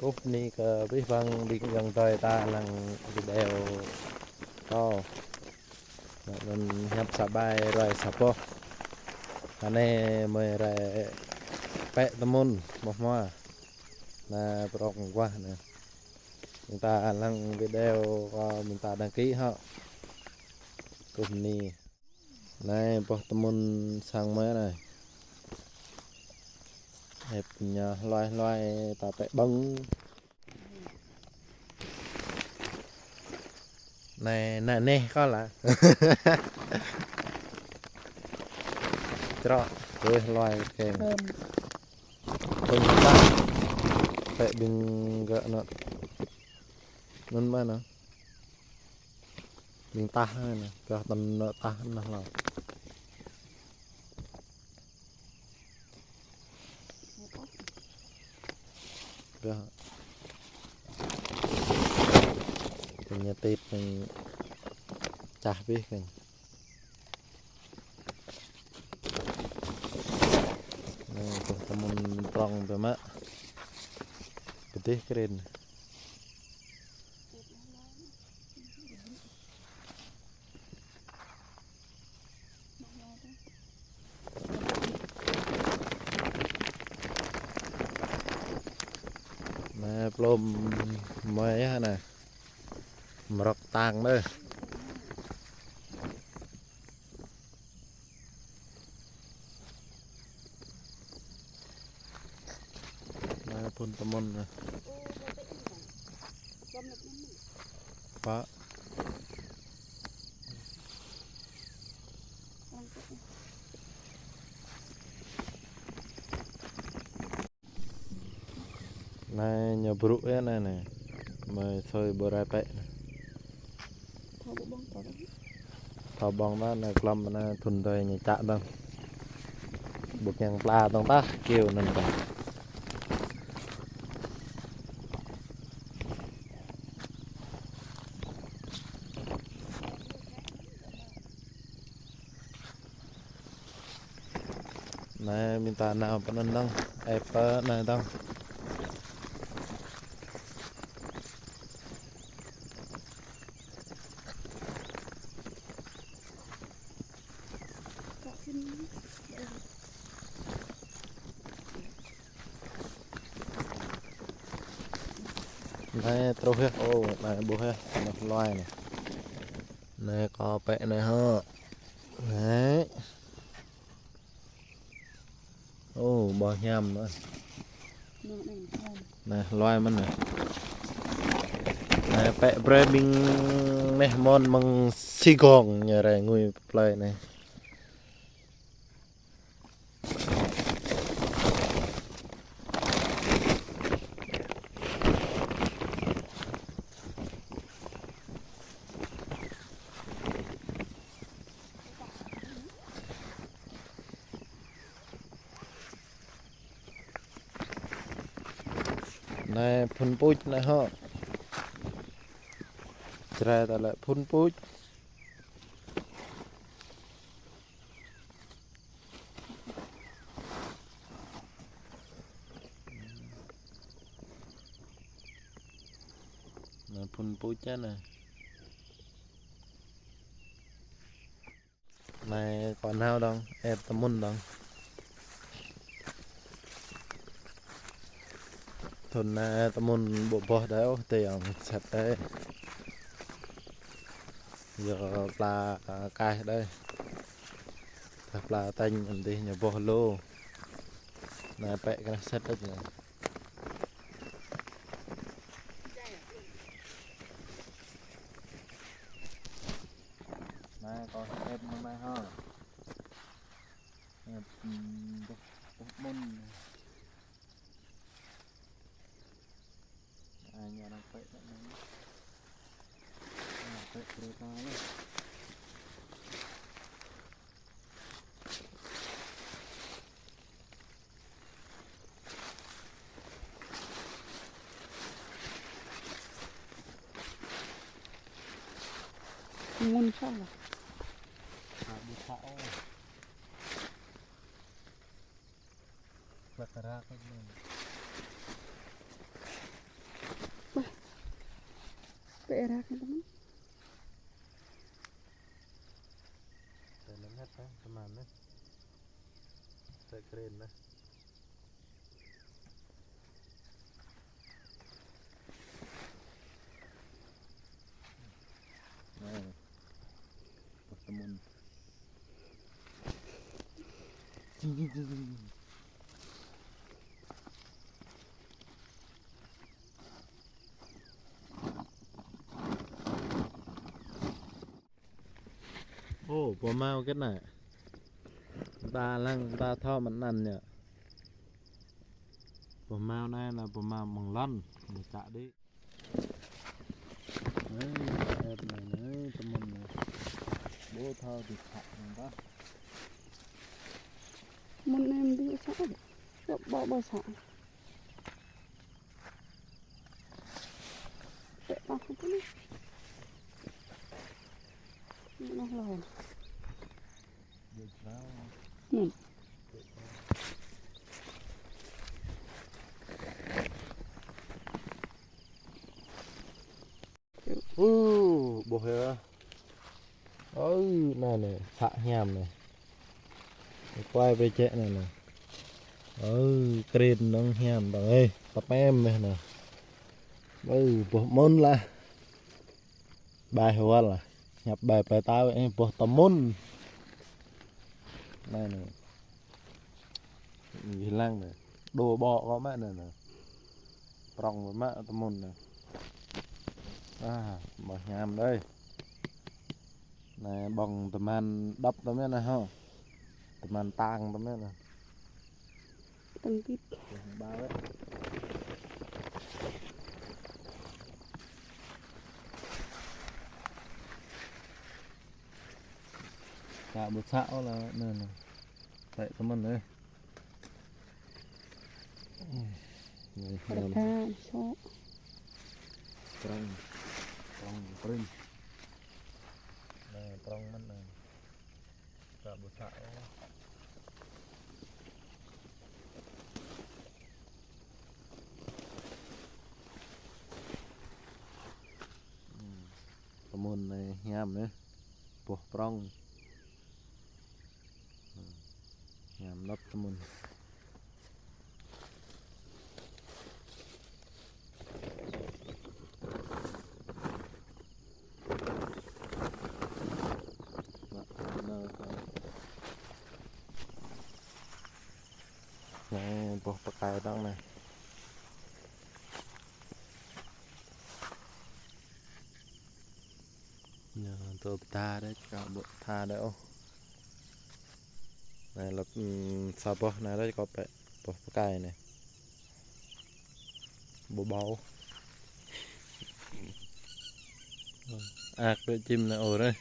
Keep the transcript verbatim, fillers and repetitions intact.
Ơ, bơni kơ abih bang ƀing ayŏng adơi ta lăng video kâo. Anŭn hiăp sa ƀai ruai sa boh. Anai mơi ruai pĕ tơmun boh hmua. Anai prŏng guah anai. Ƀing ta lăng video kâo ƀing ta đăng ký hŏ. Ơ, bơni. Anai boh tơmun sang mơi anai. Hĕp ñu hluai hluai ta pĕ ƀơ̆ng. Anai, anai neh kâo lah. Črŏk, ơ hluai keng. Ƀơ̆ng ta. Pĕ ƀing gơ̆ anŭn. Anŭn mơ̆n anŭn. Ƀing tah anŭn, pioh tơnŭn tah anŭn lah. Pioh. Tơña tip anŭn čah abih keng. Anai, boh tơmun prŏng biă mă. Pơdih krin. Anai, plŏm mơi yơh anai. Mrŏk tang anai. Anai phŭn tơmun anai. Pă. Anai ñu brŭ yơh anai anai. Mơi sui ƀu rai pĕ anai. Thâo ƀơ̆ng ta anai, klăm anai thŭn tơi ñu čă dơ̆ng. Ƀu kiăng pla dơ̆ng tah, kơyâo anŭn tah. Anai ƀing ta nao pơ anŭn dơ̆ng, ĕp pơ anai dơ̆ng. Anai truh yơh, ơ, anai ƀuh yơh, anai hluai anai. Anai kâo pĕ anai hŏ. Anai. Ơ, ƀô̆ hiam. Anai hluai mơ̆n anai. Anai pĕ brơi ƀing neh mơ̆n mơ̆ng Sài Gòn ñu rai ngui plơi anai. Anai phŭn puč anai hŏ. Jrai ta lĕ phŭn puč. Anai phŭn puč anai. Anai kâo nao dơ̆ng, ĕp tơmun dơ̆ng. Thŭn anai tơmun ƀu boh đơi ôh, tơ̆ng sĕt đơi. Yua pla, a, kaih đơi. Tơdah pla tañ anŭn dih ñu boh lu. Anai pĕ kơnah sĕt đơi anai. Anai kâo ĕp mơ̆ng anai hŏ. Ĕp, ưm, boh, boh mŭn. Anai ñu arăng pĕ anai. Arăng pĕ brơi ta anai. Mŭn sa lah. Sa ƀu sa ôh. Hlăk ră kơ mŭn. Pĕ ră kơ tơmĕn. Tơmĕn hĕt anai, tơmĕn anai. Tơmĕn anai. Anai. Tơmĕn. Ô, pô mâo kĕt anai. Ta lăng, ta thâo mơ̆n anăn yơh. Pô mâo anai, anai pô mâo mơ̆ng lăn, mơ̆ng čă đĭ. Anai, ĕp anai, anai, tơmĕn anai. Ƀu thâo dih khă anŭn ƀă. Mơ̆n anai mơ̆n dih să. Ƀă, ƀă, ƀă să. Pĕ ƀă kơ tơmĕn. Anai lŏn. Anŭn. Ơ, ƀuh yơh. Ơ, anai anai, să hiam anai. Kuai brơi čĕ anai anai. Ơ, krin anŭn hiam tong ơi, tơpem anai anai. Ơ, ƀuh mơ̆n lah. Ƀai hơwăl lah. Ñăp ƀai plơi ta wơ̆t, ơ, ƀuh tơmĕn. Anai anai. Gih lăng anai. Đô ƀô̆ kơ mă anai anai. Prŏng mă tơmĕn anai. A, mơ̆ hiam đơi. Anai ƀơ̆ng tơmĕn đŏp tơmĕn anai hŏ. Tơmĕn tang tơmĕn anai. Tang kĭt. Ba wơ̆t. Ka ƀu să ôh lah anai anai. Tĕ tơmĕn anai. Anai, anai. Prŏng, prŏng, prŏng. Anai, prŏng mơ̆n anai. Ka ƀu să ôh. Hmm. Tơmĕn anai hiam anai. Ƀuh prŏng. Hmm. Hiam lăp tơmĕn. Anai, ƀuh pơkai dơ̆ng anai. Anai, tơ pơtha đơi, kâo ƀu tha đơi ôh. Anai, lăp, ưm, sa boh anai đơi kâo pĕ, boh pơkai anai. Ƀu ƀâo. Ak đơi čim anai ôh đơi.